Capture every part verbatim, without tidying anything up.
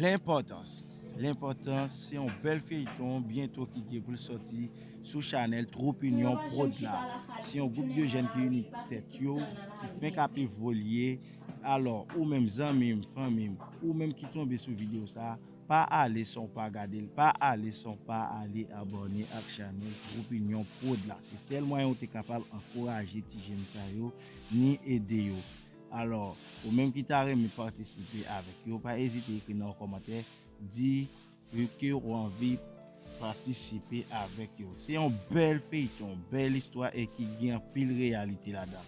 Lenpòtans. Lenpòtans, se yon bèl feyton byento ki gen pou l sòti sou chanèl Twoup Inyon Prod la. Se yon gwoup de jèn ki ini tèt yo, ki fenk ap evolye. Alò, ou menm zanmi m, fanmi m, ou menm ki tonbe sou videyo sa, pa ale san w pa gade l, pa ale san w pa ale abòne ak chanèl Twoup Inyon Prod la. Se sèl mwayen ou te kapab ankouraje ti jèn sa yo, ni ede yo. Alò, ou menm ki ta renmen patisipe avèk yo, pa ezite ekri nan yon kòmantè, di ke w anvi patisipe avèk yo. Se yon bèl feyton, bèl istwa e ki gen anpil reyalite ladan.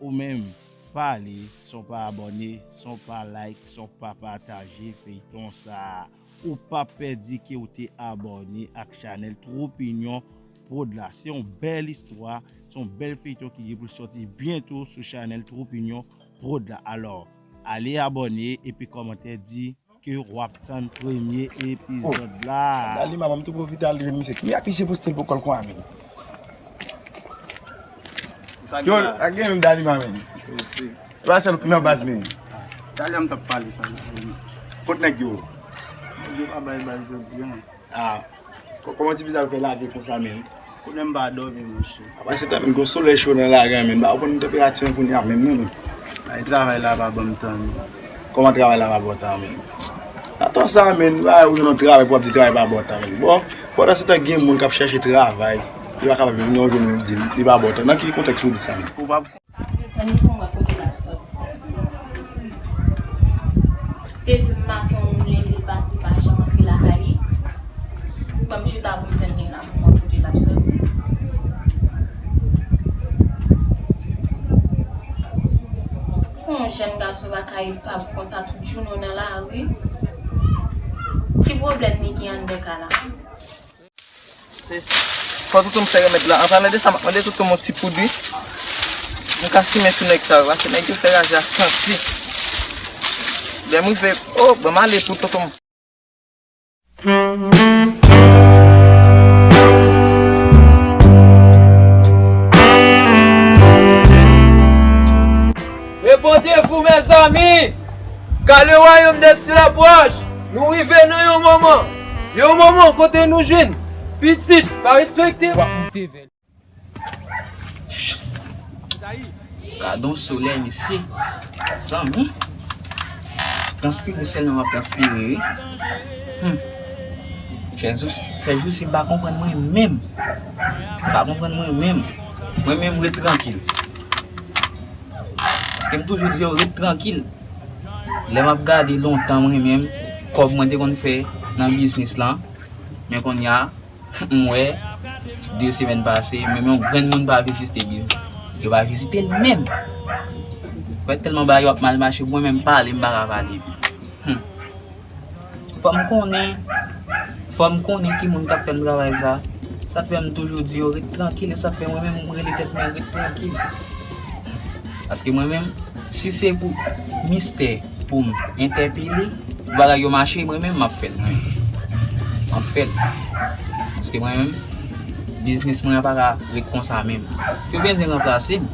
Ou menm, pa ale san w pa abòne, san w pa like, san w pa pataje feyton sa a. Ou p ap pèdi ke w te abòne ak chanèl Twoup Inyon Prod la. Se yon bèl istwa, se yon bèl feyton ki gen pou sòti byento sou chanèl Twoup Inyon Prod la. Alò, ale abòne epi kòmantè di ke w ap tann premye epizòd la. Dali, manman, m tou pwofite al jwenn misye. Ki ak misye poste l pou kòl kwa, men. Yo, ak gen menm Dali, manman. Yo, se. E pa sèl nan baz, men. Dali, m t ap pale sa la. Kot nèg yo? Nèg yo pa bay bal jodi a. Ah. Kò-, kòman ti vizaj fè lage konsa, men? Kounye m pa dòmi, monchè. Apa se tanmen gon solèy cho nan lari a, men. M pa konprann tanperati an kounye a menm, non, men. Ay, travay la pa ban m tan, non. Kòman travay la pa ba w tan, men? Atò sa, men, ou jwenn yon travay pou w ap di travay pa ba w tan, men. Bon, pandan se tan gen moun k ap chèche travay, li pa kapab jwenn yon jwenn li di li pa ba w tan. Nan ki kontèks ou di sa, men? Ou pa Tann li pou mwen kote l ap sòti. Depi maten yon moun leve l pati pa janm antre lakay li. Ban m chita pou m tann li la pou mwen kote l ap sòti. Pou yon jèn gason pa ka viv pa viv konsa tout jounen w nan lari. Ki pwoblèm li gen anndan kay la? Se, fò toutou m fè remèd la. An palan de sa, m ap mande toutou m yon ti poud wi. M ka simen sou nèg sa yo, paske nèg yo fè raje a santi. Lè m rive, oh, ban m ale pou toutou m. Répondez-vous, mes amis, car le royaume des cieux approche. Nou rive nan yon moman, yon moman kote nou jwenn pitit pa respekte. W ap moute vè l. Gadon solèy, mesye. Zanmi. Transpire sèlman m ap transpire, wi. Hmm. Sèjou, sèjou si m pa konprann mwen menm. M pa konprann mwen menm. Mwen menm, ret trankil. Paske m toujou di yo ret trankil. Lè m ap gade lontan mwen menm, kòb mwen te konn fè nan biznis lan, men kounye a, m wè, de semèn pase, menm yon grenn moun pa vizite biznis. Yo pa vizite l menm. Fè tèlman bagay yo ap mal mache, pou mwen menm pale, m pa ka pale. Hmm. Fò m konnen, fò m konnen ki moun k ap fè m travay sa. Sa t fè m toujou di yo ret trankil, e sa t fè mwen menm m rele tèt mwen ret trankil. Paske mwen menm, si se pou mistè pou m entèpele, pou bagay yo mache, mwen menm m ap fè l, mwen. M ap fè l. Paske mwen menm, biznis mwen an pa ka ret konsa menm. Yo bezwen ranplase m.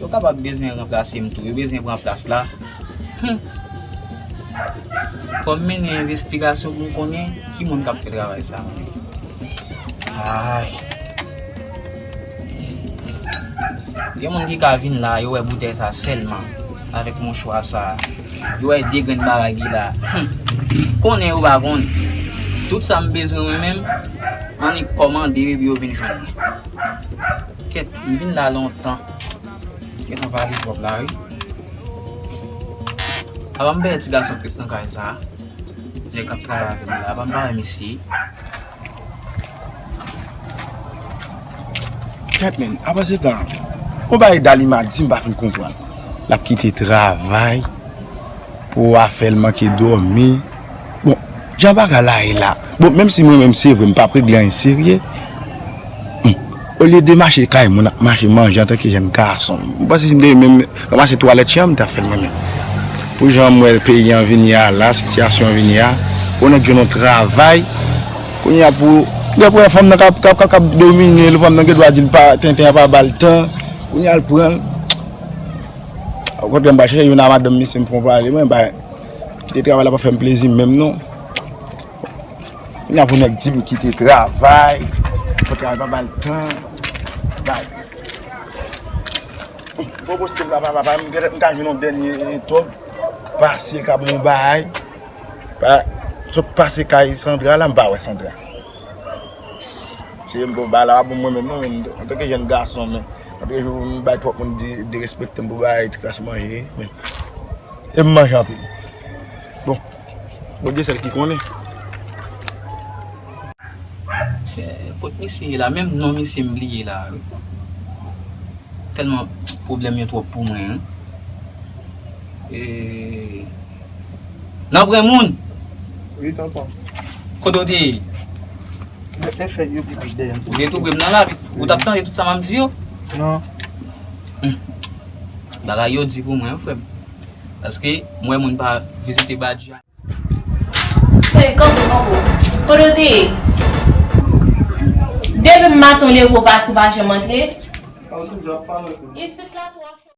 Yo kapab bezwen ranplase m tou. Yo bezwen pran plas la. Hmm. Fò m mennen envestigasyon pou m konnen ki moun k ap fè travay sa. Ay. Gen moun ki ka vin la, yo wè boutèy sa sèlman, avèk mouchwa sa. Yo wè de grenn bagay ki la. Hmm. Konnen yo pa konnen. Tout sa m bezwen mwen menm, annik kòmande epi yo vin jwenn mwen. Kèt, m vin la lontan. Gentan pale twòp la, wi. Apa m pèdi ti gason trèt nan kay sa a. Nèg k ap travay avè m la. Apa m pa wè misye. Kèt, men, apa se tan. Yon bagay Dalima di m pa fin konprann. L ap kite travay pou afè l manke dòmi. Bon, jan bagay la ye la. Bon, menm si mwen menm se vre, m p ap regle anyen serye. Hmm. Olye de mache kay moun, ap mache manje antanke jèn gason. M panse si m te menm ranmase twalèt chan m, m t ap fè l mwen menm. Pou jan m wè peyi an vin ye a la, sitiyasyon an vin ye a, pou nèg jwenn yon travay, kounye a pou, gen premye fanm nan k ap, k ap, k ap, k ap domine l, fanm nan gen dwa di l pa, tenten an pa ba l tan, kounye a l pran l. Okontrè, m pa chèche youn a madanm misye m fè yon pale, mwen, ba, Kite travay la pa fè m plezi menm non. Kounye a pou nèg di m kite travay, fò travay pa ba l tan. Bay. Bon, poste m la, papa, papa, m genlè m ka jwenn yon dènye tòg. Pase ka bon bagay. Pa, sot pase kay Sandra la, m pa wè Sandra. Se m bon bagay la, pa bon mwen menm non, men antanke jèn gason, men antanke jou m bay twòp moun de, derespekte m pou bagay ti kras manje, men e m manje anpil. Bon, Bondye sèl ki konnen. Eh, kot misye ye la? Menm non misye m bliye la wi. Tèlman pwoblèm yo twòp pou mwen wi. Eh, Nanpwen moun. Wi, tonton. Kote w te ye? Mwen te fè yo pi plis dèyè m. Ou te tou pre m nan lavi. Ou t ap tande tout sa m ap di yo? Non. Hmm. Bagay yo di pou mwen, frè m. Paske m wè moun pa vizite Badja. Hey, kanpe, kanpe. Kote w te ye? Depi maten w leve w pati, w pa janm antre. Isit la twò cho.